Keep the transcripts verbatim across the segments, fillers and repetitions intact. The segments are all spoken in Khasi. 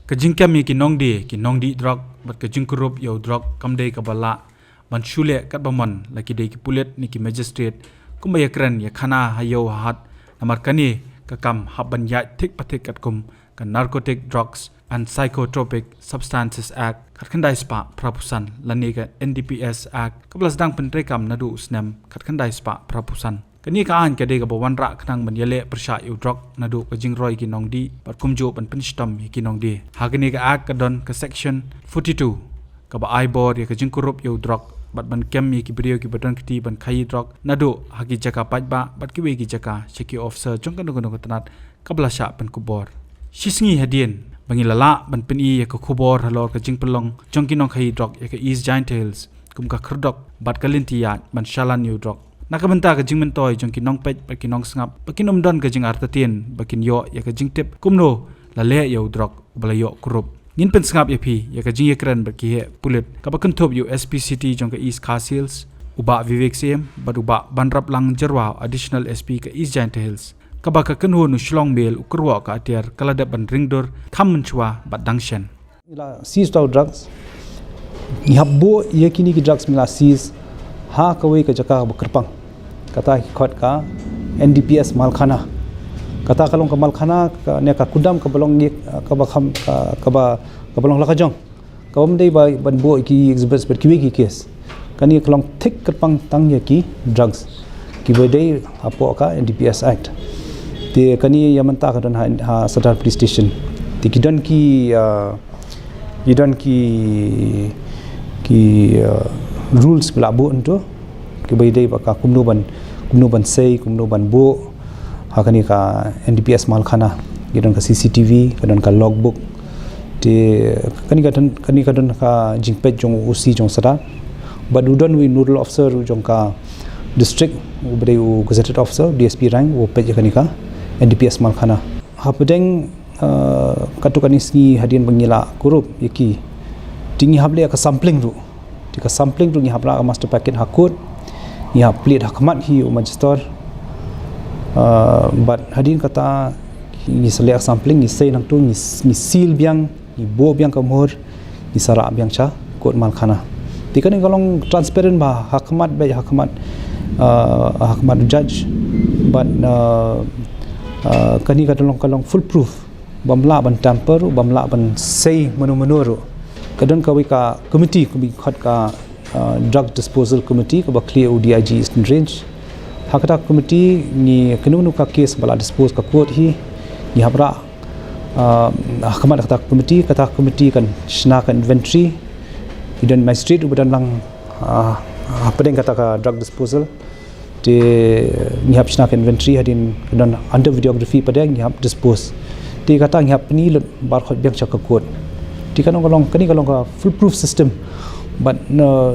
Ka jingkem ïa ki nongdie, ki nongdih drok, bad ka jingkurup ïa u drok kam dei kaba lah ban shu leh katba mon, la ki dei ki pulit ne ki magistrate, kumba ïakren ïa khana ha ïew ha hat, namar kane ka kam hap ban ïaid thik pa thik katkum ka Narcotic Drugs and Psychotropic Substances Act khatkhyndai spah phra phew san, lane ka N D P S Act, kaba la sdang pyntreikam naduh u snem khatkhyndai spah phra phew san. Kane ka aiñ ka dei kaba wanrah khnang ban ïaleh pyrshah ïa u drok naduh ka jingroi ki nongdih, bad kumjuh ban pynshitom ïa ki nongdie. Ha kane ka Act ka don ka Section forty-two, kaba ai bor ïa ka jingkurup ïa u drok, bad ban kem ïa ki briew kiba don kti ban khaïi drok naduh ha ki jaka paidbah bad kiwei ki jaka sha ki officer jong kano kano ka tnat kaba la shah pynkupbor. Shisngi hadien ba ngi la lah ban pyni ïa ka khubor halor ka jingpynlong jong ki nongkhaïi drok ïa ka East Jaintia Hills kum ka khyrdop bad ka lynti ïaid ban shalan ïa u drok, na ka bynta ka jingmyntoi jong ki nongpeit bad ki nongsngap, ba kin ym don ka jingartatien ba kin ïoh ïa ka jingtip kumno la leh ïa u drok ba la ïoh kurup. Ngin pynsngap ïa phi ïa ka jingïakren bad ki heh pulit kaba kynthup ïa u S P City jong ka East Khasi Hills, u Bah Vivek Syiem, bad u Bah Banraplang Jyrwa, Additional S P ka East Jaintia Hills, kaba ka kynhun u Shillong Mail, u kyrwoh ka atiar, ka la dep ban ringdur kham mynshuwa bad dang shen. Ngi la seize tau drugs. Ngi hap buh ïa kine ki drugs ngi la seize ha kawei ka jaka ba kyrpang. Kata ki khot ka N D P S Malkhana. Kata ka long ka malkhana, ka ne ka kudam kaba long ïa, kaba kham, ka, kaba, kaba long la ka jong. Kaba ym dei ba, ban buh ïa ki exhibits bad kiwei ki case. Kane ka long thik kyrpang tang ïa ki drugs kiba dei hapoh ka N D P S Act. Te kane ïa mynta ka don ha, ha Sadar Police Station. Te ki don ki, ah, ki don ki, ki, ah, rules ba la buh hangto. Kiba dei ba ka kumno ban, kumno ban sei, kumno ban buh. Ha kane ka N D P S Malkhana. Ki don ka C C T V, ka don ka logbook. Te kane ka don, kane ka don ka jingpeit jong u O C jong Sadar. Bad u don uwei u nodal officer u jong ka district, uba dei u gazetted officer, D S P rank, u peit ïa kane ka N D P S Malkhana. Hapdeng, eh, katto katne sngi hadien ba ngi la kurup ïa ki, te ngi hap leh ka sampling ruh. Te ka sampling ruh ngi hap rah ka master packet ha court, ngi hap plie ha khmat hi u magistrate. Eh, bad hadien kata ngi sa leh ka sampling, ngi sei nangto, ngi, ngi seal biang, ngi buh biang ka muhur, ngi sa rah biang sha court Malkhana. Te kane ka long transparent bha, ha khmat beit, ha khmat, eh, ha khmat judge. Bad, eh, eh, kane ka long, ka long foolproof. Bym lah ban tamper ruh, bym lah ban sei mano mano ruh. Ka don kawei ka committee, kaba khot ka, uh, Drug Disposal Committee, kaba khlieh u D I G Eastern Range. Ha kata ka committee ngi, kano kano ka case ba la dispose ka court hi, ngi hap rah, uh, ha khmat kata ka committee, kata ka committee kan shna ka inventory. Ki don magistrate uba don lang, uh, hapdeng kata ka drug disposal. Te ngi hap shna ka inventory, hadien ka don under videography pat, ngi hap dispose. Te kata ngi hap pyni lut baroh biang sha ka court. Te kane ka long, kane ka long ka foolproof system. Bad na,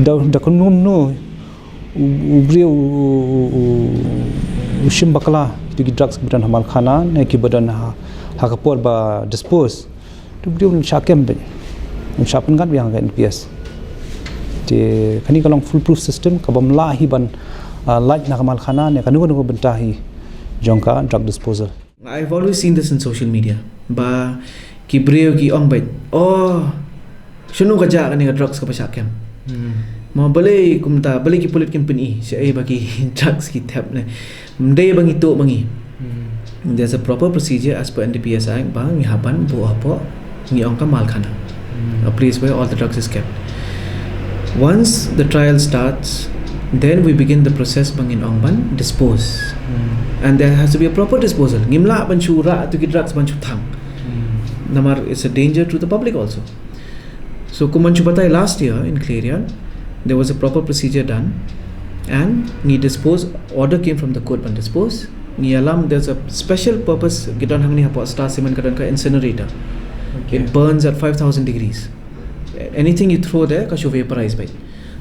da, da kumno u, u briew u, u, u, u shim bakla ïa ki drugs kiba don ha Malkhana ne kiba don ha, ha ka por ba dispose. Te u briew un shah kem beit, un shah pyndap biang ha ka N D P S. Te kane ka long foolproof system, kabym lah hi ban, ah, lait na ka Malkhana ne kano kano ka bynta hi jong ka drug disposal. I've always seen this in social media. Ba ki briew ki ong beit, "Oh, shano ka jia kane ka drugs kaba shah kem?" Hmm. Mo balei kumta, balei ki pulit kim pyni shaei ba ki drugs ki thep ne. Ym dei ba ngi tuh ma ngi. Hmm. There's a proper procedure as per N D P S Act ba ngi hap ban buh hapoh, ngi ong ka Malkhana. Hmm. A place where all the drugs is kept. Once the trial starts, then we begin the process ba ngin ong ban dispose. Hmm. And there has to be a proper disposal. Ngim lah ban shu rah ïa ki drugs ban shu thang. Hmm. Namar it's a danger to the public also. So, kum ban shu batai, last year in Khliehriat, there was a proper procedure done, and ngi dispose, order came from the court ban dispose. Ngi ïalam, there's a special purpose, ki don hangne hapoh Star Cement ka don ka incinerator. Okay. It burns at five thousand degrees. Anything you throw there, ka shu vaporize beit.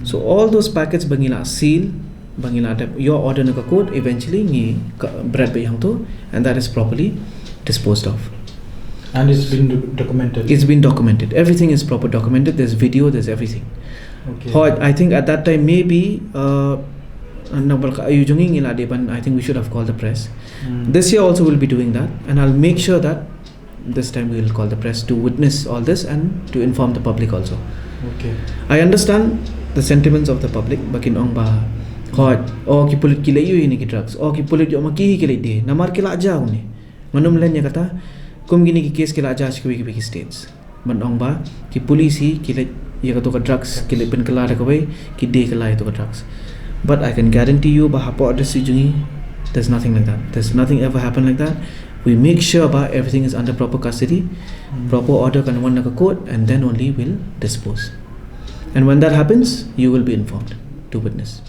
So, all those packets ba ngi la seal, ba ngi la dep ïoh order na ka court, eventually ngi ka, bret beit hangto, and that is properly disposed of. And it's been do-, documented? It's been documented. Everything is proper documented. There's video, there's everything. Okay. Hooid, I think at that time maybe, uh, na balka ayu jong ngi ngi la dei ban, I think we should have called the press. Hmm. This year also we'll be doing that, and I'll make sure that This time we will call the press to witness all this and to inform the public also. Okay. I understand the sentiments of the public, ba kin ong ba, hoi, oh, ki pulit ki leh ïoh ïa kine ki drugs, oh, ki pulit ïoh ma ki hi ki leh die, namar ki la jia une. Ngan ym len ïa kata, kum kine ki case ki la jia sha kiwei kiwei ki states. Ban ong ba ki police hi ki leh ïa kato ka drugs, ki leh pynkylla da kawei, ki die kylla ïa kato ka drugs. But I can guarantee you ba hapoh district jong ngi, there's nothing like that. There's nothing ever happened like that. We make sure ba everything is under proper custody, proper order kan wan na ka court, and then only we'll dispose. And when that happens, you will be informed to witness.